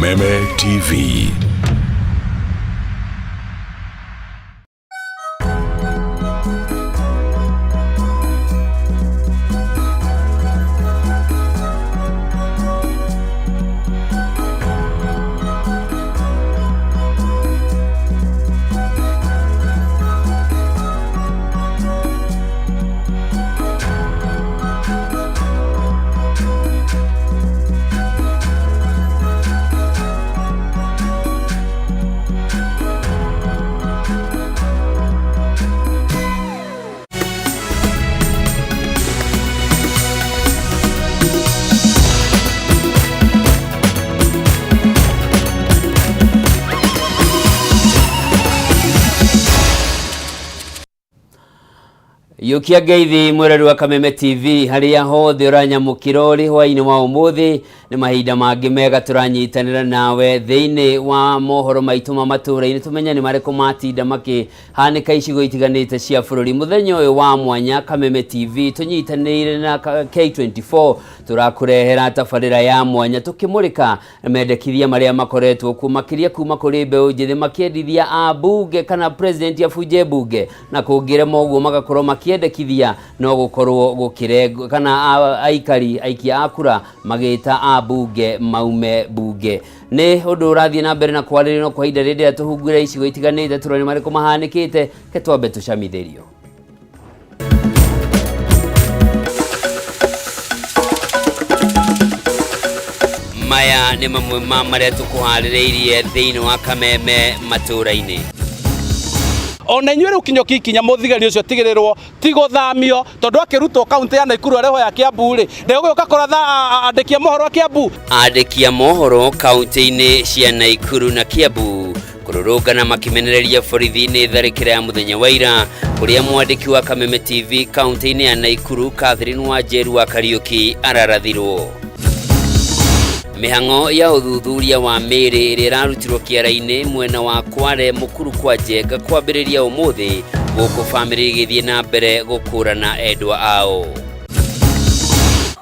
Kameme TV. Yũkia ngeithi mwĩrori wa Kameme TV harĩa hothe ũranyamũkĩra ũrĩ hwaĩ-inĩ wa ũmũthĩ. Nĩ mahinda mangĩ mega tũranyitanĩra nawe thĩinĩ wa mohoro maitũ ma matũũra-inĩ, tũmenye nĩ marĩkũ matinda makĩhanĩka icigo itiganĩte cia bũrũri. Mũthenya ũyũ wa mwanya Kameme TV tũnyitanĩire na K24 tũrakũrehera tabarĩra ya mwanya tũkĩmũrĩka mendekithia marĩa makoretwo kuo makĩria kuma kũrĩ mbeũ njĩthĩ makĩendithia ambunge kana president abunje bunge na kũngĩrema ũguo magakorwo makĩendekithia no gũkorwo gũkĩrengwo kana aikari aikia a kura magĩta ambunge maume bunge. Nĩ ũndũ ũrathiĩ na mbere na kwarĩrĩrio no kwa ihinda rĩrĩa tũhungure icigo itiganĩte tũrore nĩ marĩkũ mahanĩkĩte, ke twambe tũcamithĩrio. Maya nĩ mamwe ma marĩa tũkũharĩrĩirie thĩinĩ wa Kameme matũũra-inĩ. Ona inyuĩ rĩu kinyũki ikinya mũthigari ũcio tigĩrĩrwo ti gũthamio, tondũ akĩrutwo kaunti ya Naikuru arehwo ya Kiambu rĩ, ndegũgĩũka kũratha andĩki a mohoro a Kiambu. Andĩki a mohoro kaunti-inĩ cia Naikuru na Kiambu kũrũrũngana makĩmenereria borithi nĩ tharĩkĩra ya mũthenya wa ira kũrĩa mwandĩki wa Kameme TV kaunti-inĩ ya Naikuru Catherine Wanjeru wa Kariuki ararathirwo. Mĩhang'o ya ũthuthuria wa mĩĩrĩ ĩrĩa ĩrarutirwo kĩara-inĩ mwena wa Kware Mũkuru kwa Njenga kwambĩrĩria ũmũthĩ, gũkũ bamĩrĩ igĩthiĩ na mbere gũkũrana endwa ao.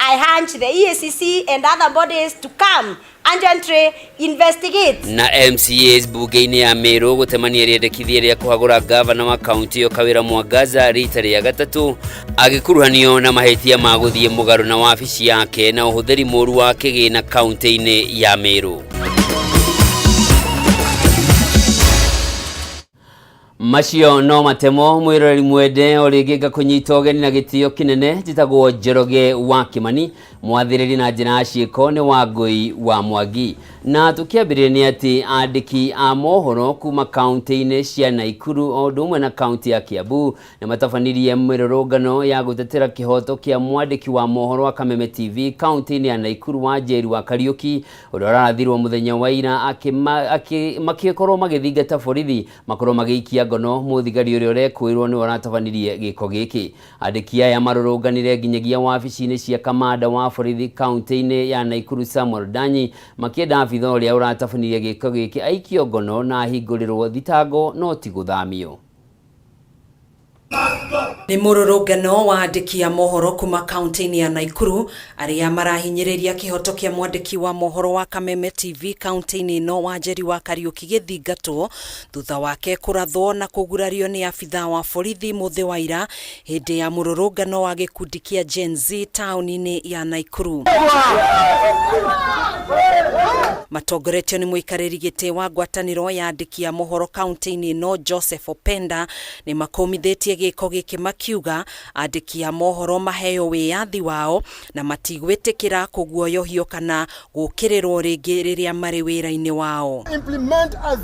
I urge the EACC and other bodies to come urgently investigate. Na MCAs bunge-inĩ ya Meru gũtemania rĩendekithia rĩa kũhagũra gavana wa kaunti ĩyo Kawĩra Mwangaza rita rĩa gatatũ agĩkuruhanio na mahĩtia ma gũthiĩ mũgarũ na wabici yake na ũhũthĩri mũru wa kĩgĩna kaunti-inĩ ya Meru. Macio no matemo mwĩroreri mwende o rĩngĩ ngakũnyita ũgeni na gĩtĩo kĩnene. Njĩtagwo Njoroge wa Kĩmani, mwathĩrĩri na njĩra ya ciĩko nĩ Wangũi wa Mwangi. Na tũkĩambĩrĩria nĩ atĩ andĩki a mohoro kuma kaunti-inĩ cia Naikuru o ũndũ ũmwe na kaunti ya Kiambu nĩ matabanirie mĩrũrũngano ya gũtetera kĩhoto kĩa mwandĩki wa mohoro wa Kameme TV kaunti-inĩ ya Naikuru Wanjeri wa Kariuki ũrĩa ũrarathirwo mũthenya wa ira makĩkorwo magĩthingata borithi makorwo magĩikia ngono mũthigari ũrĩa ũrekũĩrwo nĩwe ũratabanirie gĩko gĩkĩ. Andĩki aya marũrũnganire nginyagia wabici-inĩ cia kamanda wa borithi kaunti-inĩ ya Naikuru Samuel Danyi makĩenda abitha ũrĩa ũratabanirie gĩko gĩkĩ aikio ngono na ahingũrĩrwo thitango no ti gũthamio. Nĩ mũrũrũngano wa andĩki a mohoro kuma kaunti-inĩ ya Naikuru arĩa marahinyĩrĩria kĩhoto kĩa mwandĩki wa mohoro wa Kameme TV kaunti-inĩ ĩno Wanjeri wa Kariuki gĩthingatwo thutha wake kũrathwo na kũgurario nĩ abitha wa borithi mũthĩ wa ira hĩndĩ ya mũrũrũngano wa gĩkundi kĩa Gen Z taũni-inĩ ya Naikuru. Matongoretio nĩ mũikarĩri gĩtĩ wa ngwatanĩro ya andĩki a mohoro kaunti-inĩ ĩno Joseph Openda nĩ makũmithĩtie gĩko gĩkĩ makiuga andĩki a mohoro maheo wĩyathi wao na matigwĩtĩkĩra kũguoyohio kana gũkĩrĩrwo rĩngĩ rĩrĩa marĩ wĩra-inĩ wao. Implement a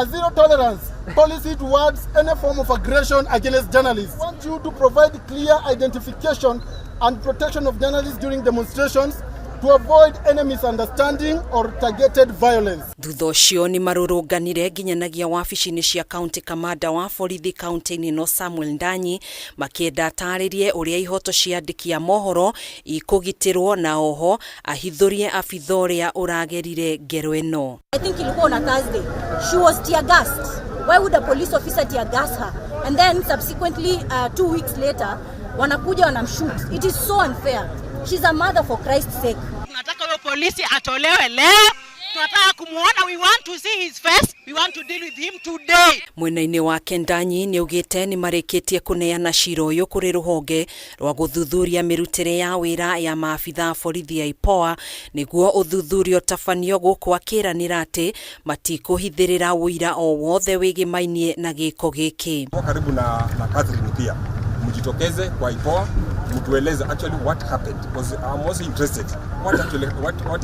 zero tolerance policy towards any form of aggression against journalists. We want you to provide clear identification and protection of journalists during demonstrations to avoid any misunderstanding or targeted violence. Thutha ũcio nĩ marũrũnganire nginyanagia wabici-inĩ cia county kamanda wa borithi kaunti-inĩ ĩno Samuel Ndanyi makĩenda atarĩrie ũrĩa ihoto cia andĩki a mohoro ikũgitĩrwo na oho ahithũrie abitha ũrĩa ũragerire ngero ĩno. I think ilikuwa on a Thursday. She was tear gassed. Why would a police officer tear gas her? And then subsequently 2 weeks later wanakuja wanamshoot. It is so unfair. She's a mother, for Christ's sake. Tunataka huyo polisi atolewe leo. Tunataka kumuona, we want to see his face, we want to deal with him today. Mwena-inĩ wake Ndanyi nĩaugĩte nĩmarĩkĩtie kũneana cira ũyũ kũrĩ rũhonge rwa gũthuthuria mĩrutĩre ya wĩra ya maabitha a borithi ya IPOA nĩguo ũthuthuria ũtabanio gũkũ akĩranĩra atĩ matikũhithĩrĩra ũira o wothe wĩgĩmainie na gĩko gĩkĩ. Karibu na Catherine pia mjitokeze kwa IPOA mtueleze actually what happened, because I'm also interested what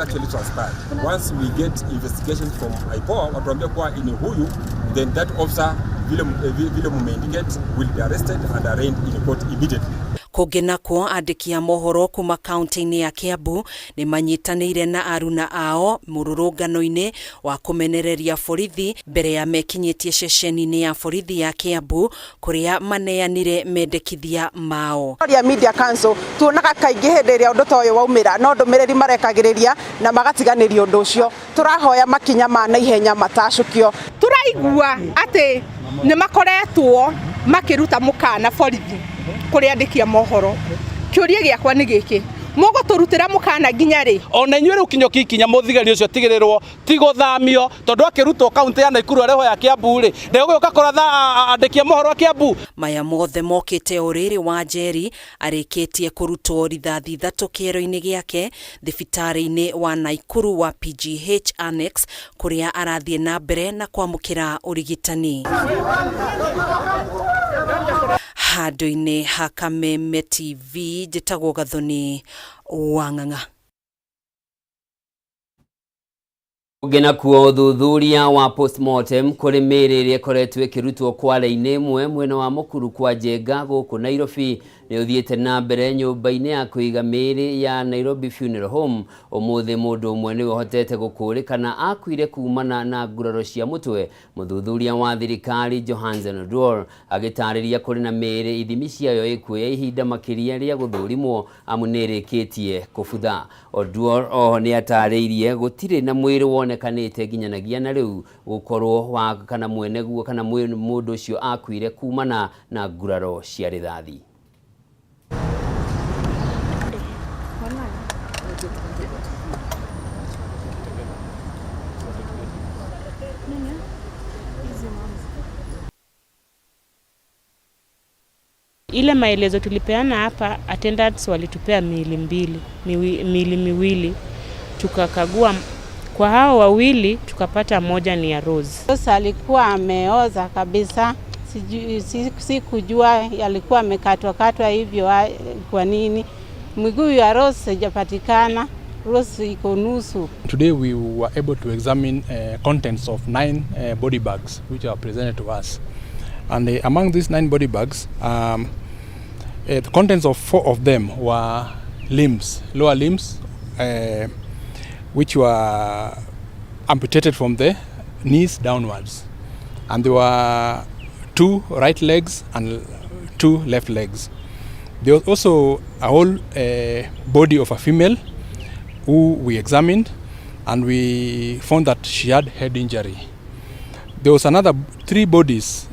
actually transpired. Once we get investigation from IPOA watuambia kuwa ni huyu, then that officer vile mumeindicate will be arrested and arraigned in court immediately. Kũngĩ nakuo andĩki a mohoro kuma kaunti-inĩ ya Kiambu nĩ manyitanĩire na aruna ao mũrũrũngano-inĩ wa kũmenereria borithi mbere ya mekinyĩtie ceceni-inĩ ya borithi ya Kiambu kũrĩa maneanire mendekithia mao. Ria Media Council tuonaga kaingĩ hĩndĩ ĩrĩa ũndũ ta ũyũ waumĩra no ndũmĩrĩri marekagĩrĩria na magatiganĩria ũndũ ũcio. Tũrahoya makinya ma naihenya matacũkio. Tũraigua atĩ nĩ makoretwo makĩruta mũkana borithi kũrĩ andĩki a mohoro. Kĩũria gĩakwa nĩ gĩkĩ, mũgũtũrutĩra mũkana nginya rĩ? Ona inyuĩ rĩu kinyũki ikinya mũthigari ũcio atigĩrĩrwo ti gũthamio, tondũ akĩrutwo kaunti ya Naikuru arehwo ya Kiambu rĩ, ndegũgĩũka kũratha andĩki a mohoro a Kiambu. Maya mothe mokĩte o rĩrĩ Wanjeri arĩkĩtie kũrutwo rithathi 3 kĩero-inĩ gĩake thibitarĩ-inĩ wa Naikuru wa PGH Annex kũrĩa arathiĩ na mbere na kwamũkĩra ũrigitani. Handũ-inĩ ha Kameme TV njĩtagwo Gathoni wa Ng'ang'a. Ũngĩ nakuo ũthuthuria wa postmortem kũrĩ mĩĩrĩ ĩrĩa ĩkoretwo ĩkĩrutwo kware-inĩ ĩmwe mwena wa Mũkuru kwa Njenga gũkũ Nairobi nĩ ũthiĩte na mbere nyũmba-inĩ ya kũiga mĩĩrĩ ya Nairobi Funeral Home. Ũmũthĩ mũndũ ũmwe nĩwe ũhotete gũkũrĩkana akuire kumana na nguraro cia mũtwe. Mũthuthuria wa thirikari Johansen Oduor agĩtarĩria kũrĩ na mĩĩrĩ ithimi ciayo ĩkuoya ihinda makĩria rĩa gũthũrimwo amu nĩ ĩrĩkĩtie kũbutha. Oduor oho nĩ atarĩirie gũtirĩ na mwĩrĩ wonekanĩte nginyanagia na rĩu gũkorwo wa kana mwene guo kana mũndũ ũcio akuire kumana na nguraro cia rithathi. Ile maelezo tulipeana hapa, attendants walitupea miili mbili, miili miwili, tukakagua kwa hao wawili tukapata moja ni ya Rose. Rose alikuwa ameoza kabisa, sikujua alikuwa amekatwa katwa hivyo kwa nini. Miguu ya Rose haijapatikana, Rose iko nusu. Today we were able to examine contents of 9 body bags which are presented to us. And among these 9 body bags, the contents of 4 of them were limbs, lower limbs, which were amputated from the knees downwards. And there were 2 right legs and 2 left legs. There was also a whole body of a female who we examined, and we found that she had head injury. There was another 3 bodies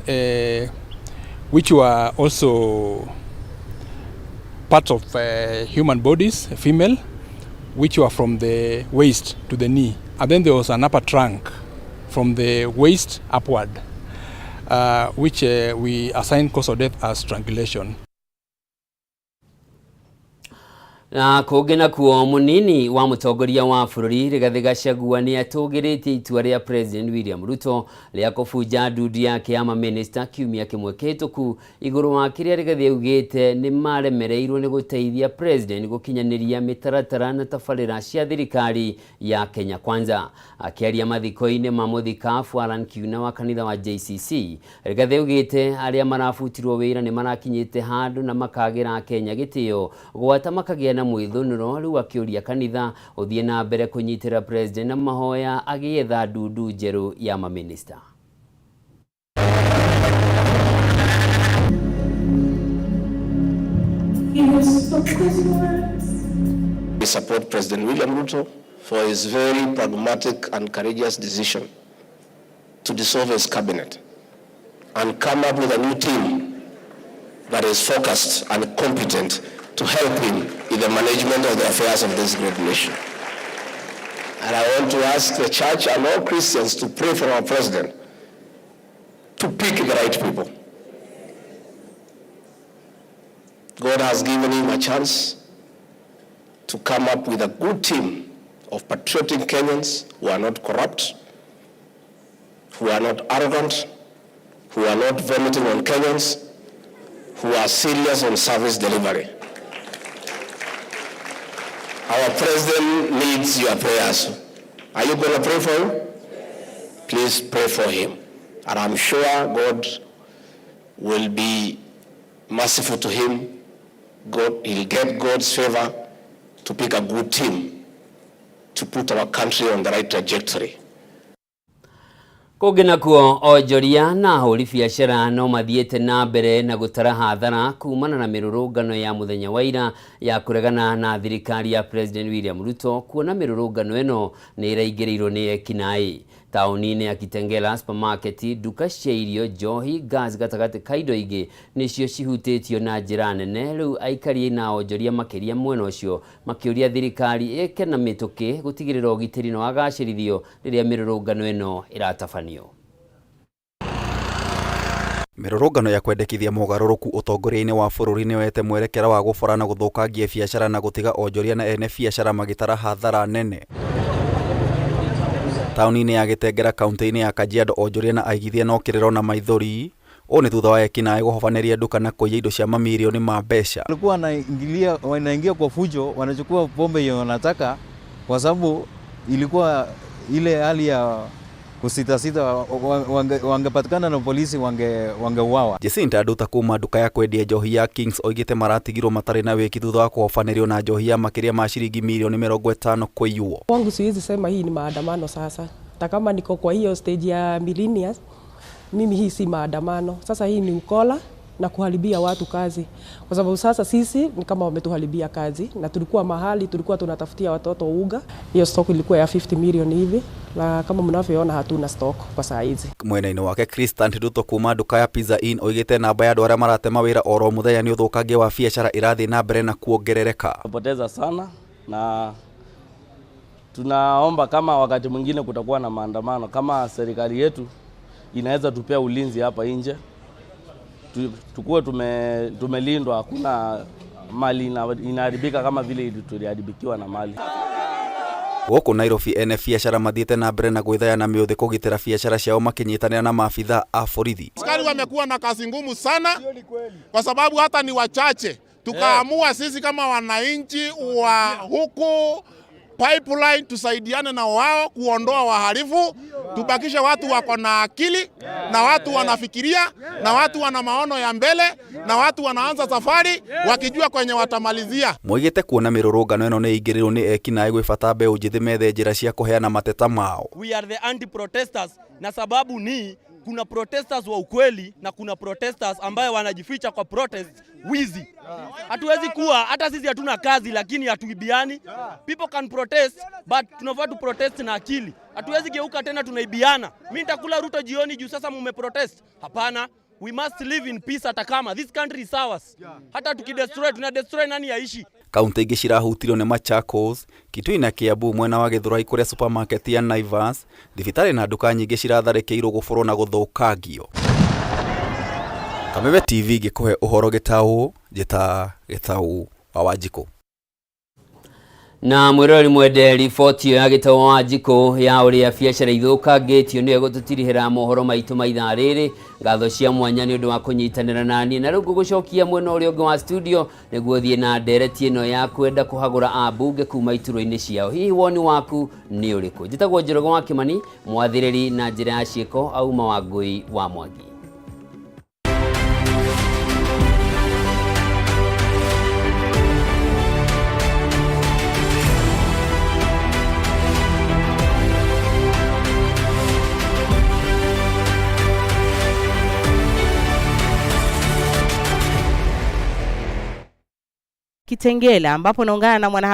which were also parts of human bodies, female, which were from the waist to the knee. And then there was an upper trunk from the waist upward, which we assigned cause of death as strangulation. Na kũngĩ nakuo mũnini wa mũtongoria wa bũrũri Rigathĩ Gachagua nĩ atũgĩrĩtie itua rĩa President William Ruto rĩa kũbunja ndundu yake ya mamĩnĩsta kiumia kĩmwe kĩhĩtũku igũrũ wa kĩrĩa Rigathĩ augĩte nĩ maremereirwo nĩ gũteithia President gũkinyanĩria mĩtaratara na tabarĩra cia thirikari ya Kenya Kwanza. Akĩaria mathiko-inĩ ma mũthikabu Alan Kiuna wa kanitha wa JCC, Rigathĩ augĩte arĩa marabutirwo wĩra nĩ marakinyĩte handũ na makagĩra Kenya gĩtĩo gwata makagĩa na mwĩthũnũro. Rĩu akĩũria kanitha ũthiĩ na mbere kũnyitĩra President na mahoya agĩetha ndundu njerũ ya mamĩnĩsta. We support President William Ruto for his very pragmatic and courageous decision to dissolve his cabinet and come up with a new team that is focused and competent to help him in the management of the affairs of this great nation. And I want to ask the church and all Christians to pray for our president to pick the right people. God has given him a chance to come up with a good team of patriotic Kenyans who are not corrupt, who are not arrogant, who are not vomiting on Kenyans, who are serious on service delivery. Our president needs your prayers. Are you going to pray for him? Please pray for him. And I'm sure God will be merciful to him. God, he'll get God's favor to pick a good team to put our country on the right trajectory. Kũngĩ nakuo onjoria na ahũri biacara no mathiĩte na mbere na gũtara hathara kumana na mĩrũrũngano ya mũthenya wa ira ya kũregana na thirikari ya President William Ruto, kuona mĩrũrũngano ĩno nĩ ĩraingĩrĩirwo nĩ ekinaĩ. Taũni-inĩ ya Kitengela, supermarket, nduka cia irio, njohi, gas gatagatĩ ka indo ingĩ nĩcio cihutĩtio na njĩra nene. Rĩu aikari na onjoria makĩria mwena ũcio makĩũria thirikari ĩke na mĩtũkĩ gũtigĩrĩra ũgitĩri nĩ wagacĩrithio rĩrĩa mĩrũrũngano ĩno ĩratabanio. Mĩrũrũngano ya kwendekithia mogarũrũku ũtongoria-inĩ wa bũrũri nĩyoete mwerekera wa gũbora na gũthũkangia biacara na gũtiga onjoria na ene biacara magĩtara hathara nene. Taũni-inĩ ya Gĩtengera kaunti-inĩ ya Kajiado, onjoria na aigithia no kĩrĩro na maithori. Ũũ nĩ thutha wa ekinaĩ gũhobanĩria nduka na kũiya indo cia mamirioni ma mbeca. Walikuwa wanaingia kwa fujo, wanachukua pombe yenye wanataka, kwa sababu ilikuwa ile hali ya kusitasita, wangepatikana na polisi wangeuawa. Jacinta Nduta kuma nduka ya kwendia njohi ya Kings oigĩte maratigirwo matarĩ na wĩki thutha wa kũhobanĩrio na njohi ya makĩria ma ciringi mirioni 50 kũiywo. Kwangu siwezi sema hii ni maandamano sasa. Hata kama niko kwa hiyo stage ya millennials, mimi hii si maandamano. Sasa hii ni ukola na kuharibia watu kazi. Kwa sababu sasa sisi ni kama wametuharibia kazi, na tulikuwa mahali tulikuwa tunatafutia watoto uga. Hiyo stock ilikuwa ya 50 million hivi, na kama mnavyoona hatuna stock kwa saa hizi. Mwena-inĩ wake Christant Ruto kuma nduka ya Pizza Inn oigĩte namba ya andũ arĩa maratema wĩra oro mũthenya nĩ ũthũkangia wa biacara ĩrathiĩ na mbere na kuongerereka. Poteza sana, na tunaomba kama wakati mwingine kutakuwa na maandamano, kama serikali yetu inaweza tupea ulinzi hapa nje, tukuwe tumelindwa, hakuna mali inaharibika kama vile tuliharibikiwa na mali. Gũkũ Nairobi ene biacara mathiĩte na mbere na gwĩthaya na mĩũthĩ kũgitĩra biacara ciao makĩnyitanĩra na maabithaa a borithi. Askari wamekuwa na kazi ngumu sana kwa sababu hata ni wachache. Tukaamua sisi kama wananchi wa huku Pipeline tusaidiane na wao kuondoa wahalifu, tubakishe watu wako na akili na watu wanafikiria na watu wana maono ya mbele na watu wanaanza safari wakijua kwenye watamalizia. Moigĩte kuona mĩrũrũngano ĩno nĩ ĩingĩrĩirwo nĩ ekinaĩ gwĩ bata mbeũ njĩthĩ methe njĩra cia kũheana mateta mao. We are the anti-protesters, na sababu ni kuna protesters wa ukweli na kuna protesters ambayo wanajificha kwa protest wizi. Hatuwezi kuwa, hata sisi hatuna kazi lakini hatuibiani. People can protest but tunafaa tu protest na akili. Hatuwezi geuka tena tunaibiana. Mimi nitakula Ruto jioni juu sasa mume protest. Hapana, we must live in peace hata kama this country is ours. Hata tukidestroy, tuna destroy nani aishi? Kaunti ingĩ cirahutirio nĩ Machakos, Kitui na Kiambu mwena wa Githurai kũrĩa supermarket ya Naivas, thibitarĩ na nduka nyingĩ ciratharĩkĩirwo gũborwo na gũthũkangio. Kameme TV ngĩkũhe ũhoro gĩtaũ, njĩta Gĩtaũ wa Wanjikũ. Na mwĩroreri mwende, riboti ĩyo ya Gĩtaũ wa Wanjikũ ya ũrĩa biacara ithũkangĩtio nĩyo ĩgũtũtirihĩra mohoro maitũ ma ithaa rĩrĩ. Ngatho cia mwanya nĩ ũndũ wa kũnyitanĩra naniĩ, na rĩu ngũgũcokia mwena ũrĩa ũngĩ wa studio nĩguo thiĩ na ndereti ĩno ya kwenda kũhagũra ambunge kuma iturwa-inĩ ciao. Hihi woni waku nĩ ũrĩkũ? Njĩtagwo Njoroge wa Kĩmani, mwathĩrĩri na njĩra ya ciĩko auma Wangũi wa Mwangi. Kitengela ambapo naungana na mwana